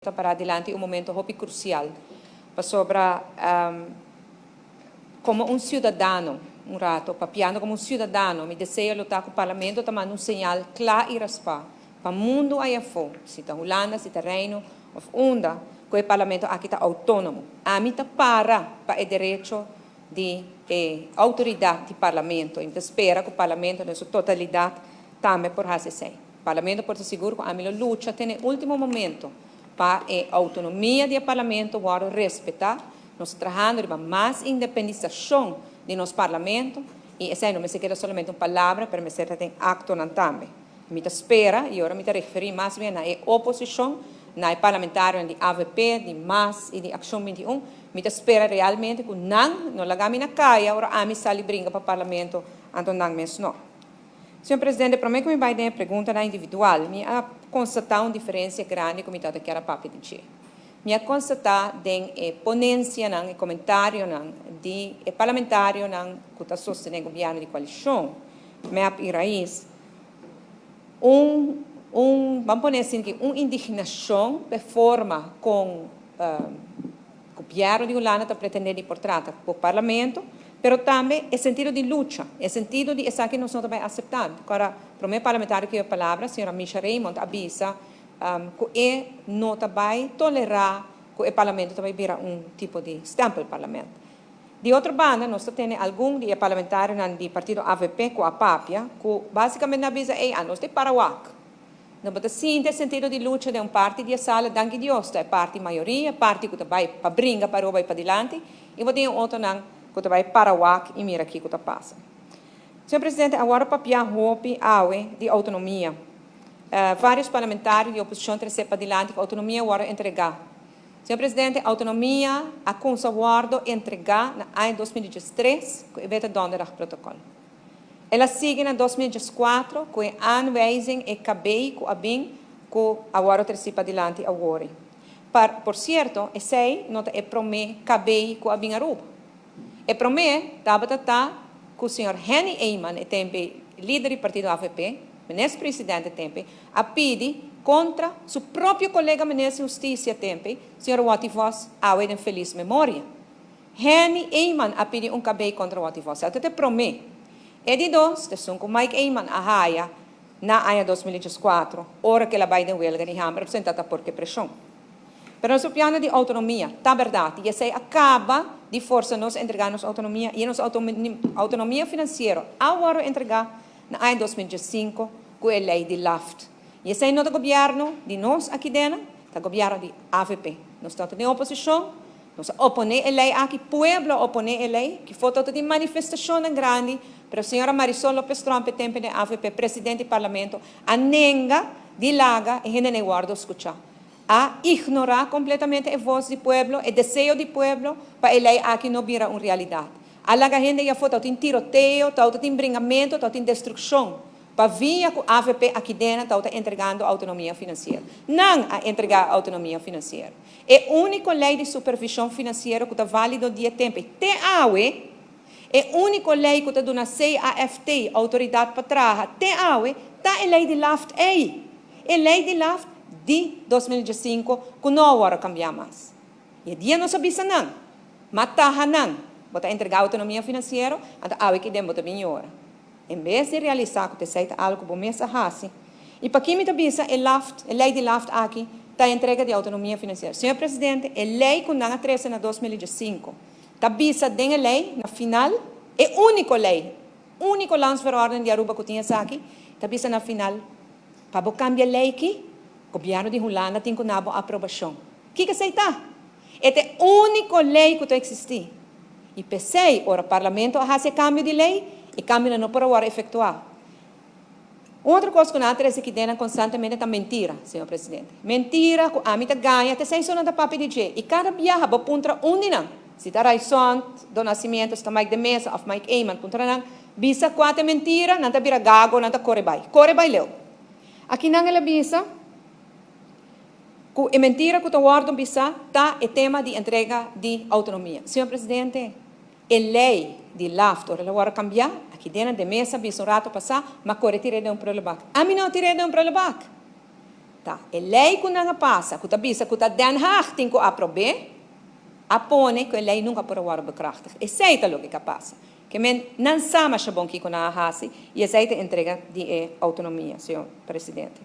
Ta para dilanti un momento hopi crucial pasobra como un ciudadano, un rato papiando como un ciudadano, mi deseo lo ta cu Parlamento ta manda un señal cla y raspa pa mundo aya afo, si ta Hulanda, si ta Reino of unda, cu e Parlamento aki ta autonomo. Ami ta para pa e derecho di e autoridad di Parlamento y mi ta spera cu Parlamento den su totalidad tambe por haci esey. Parlamento por ta sigur cu ami lo lucha te na e ultimo momento pa e autonomia di e Parlamento wordo respeta. Nos ta trahando riba mas independisacion di nos Parlamento y esey no mester keda solamente un palabra pero mester ta den actonan tambe. Mi ta spera, y ora mi ta referi mas bien na e oposicion, na e parlamentarionan di avp, di mas y di Accion 21, mi ta spera realmente cu nan no laga mi na caya ora ami sali bringa pa Parlamento, anto nan mes no. Señor Presidente, prome cu mi bay den e preguntanan individual, mi a constata un diferencia grandi cu mi tabata kier a papia di dje. Mi a constata den e ponencianan, e comentarionan di e parlamentarionan cu ta sostene gobierno di coalicion, mep y raiz, Un, un, ban pone asin ki un indignashon p'e forma kon gobièrnu di Hulanda ta pretendé di por trata ku Parlamento, pero tambe e sentido di lucha, e sentido di esaki nos no ta bai aseptá. Ora promé parlamentario ku e palabra, señora Misha Raymond, a bisa ku e no ta bai tolerá ku e Parlamento ta bai bira un tipo di stempelparlament. Di otro banda nos ta tene algun di e parlamentarionan di partido avp cu a papia cu basicamente a bisa ey anos ta e para wak. No bo ta sinti e sentido di lucha den un parti di e sala, danki Dios ta e parti mayoria, e parti cu ta bay pa bringa pa aruba y padilanti y bo tin e otronan cu ta bay para wak y mira kico ta pasa. Señor Presidente, awor a papia hopi awe di autonomia. Varios parlamentario di oposicion trece padilanti cu autonomia worde entrega. Señor Presidente, autonomia a cunsa wordo entrega na aña 2013 cu e Wet Donderdag Protocol. El a sigui na 2014 cu e aanwijzing e KB cu a bin cu a wordo treci padilanti awori. Par, por cierto, esey no ta e prome KB cu a bin Aruba. E prome tabata ta cu señor Henny Eman, e tempe lider di partido avp, Minister Presidente tempe, a pidi contra su propio colega Minister di Husticia tempe, señor Watty Vos, awe den feliz memoria. Henny Eman a pidi un KB contra Watty Vos. Esaki ta e prome. E di dos, ta esun cu Mike Eman a haya na aña 2014, ora cu el a bay den welga di hamber, representa ta porque presion. Pero nos piano di autonomia, ta berdad, y esey a caba di forsa nos entrega nos autonomia, y nos autonomia financiero a wordo entrega na aña 2015 cu e ley di LAFT. Y esey no ta gobierno di nos aki dena, ta gobierno di avp. Nos ta den oposicion, nos a opone e ley aki, pueblo a opone e ley, ki foto ta di manifestacionnan grandi, pero señora Marisol Lopez Tromp e tempo den avp, presidente di parlamento, a nenga di laga e hendenan wordo scucha. A ignorá kompletamente e vos di pueblo, e deseo di pueblo pa e lei aki no bira un realidat. A laga hende ei afó, tabatin tiroteo, tabatin bringamentu, tabatin destrukshon pa via ku avp akidena tabata entregando outonomia finansiero. Nan a entregá outonomia finansiero. E úniko lei di supervishon finansiero ku ta válido di e tempu ei te awe, e úniko lei ku ta duna CAFT outoridat pa traha te awe, ta e lei di LAFT ei. E lei di LAFT di 2015 ku no a wòrdu kambiá mas. I e dia nos a bisa nan, Ma taha nan, bo ta entregá outonomia finansiero, anto awe ki den bo ta bin yora. En bes di realisá ku t'esei ta algu ku bo mes a hasi. I pakí mi ta bisa e LAFT, e lei di LAFT aki ta entrega di outonomia finansiero? Señor Presidente, e lei ku nan a trese na 2015 ta bisa den e lei, na final, e úniko lei, úniko landsverordening di Aruba ku tin esaki, ta bisa na final, Pa bo kambia lei ki, gobièrnu di Hulanda tin ku na bo aprobashon. Kiko esei ta? E ta e úniko lei ku ta eksistí. I p'esei, ora Parlamento a hasi e kambio di lei, e kambionan no por a wòrdu efektuá. Un otro kos ku nan a trese kidenan konstantemente ta mentira, señor Presidente. Mentira ku ami ta gaña, ta esei so nan ta papia di dje. I kada biaha bo puntra un di nan, si ta Raisont do Nascimento, si ta Mike de Meza òf Mike Eman, puntra nan, Bisa kua ta e mentira, nan ta bira gago, nan ta kore bai. Kore bai leu. Akinan el a bisa ku e mentira ku ta wòrdu bisá ta e tema di entrega di outonomia. Señor Presidente, e lei di LAFT ora el a wòrdu kambiá, aki den de mesa bisa un rato pasá, m'a kore tir'é den un prulebak. Ami no a tir'é den un prulebak. Ta e lei ku nan a pasa, ku ta bisa ku ta Den Haag tin ku aprob'é, a pone ku e lei nunka por a wòrdu bekrachtig. Esei ta loke a pasa. Ke men nan sa masha bon kiko nan a hasi i esei ta entrega di e outonomia, señor presidente.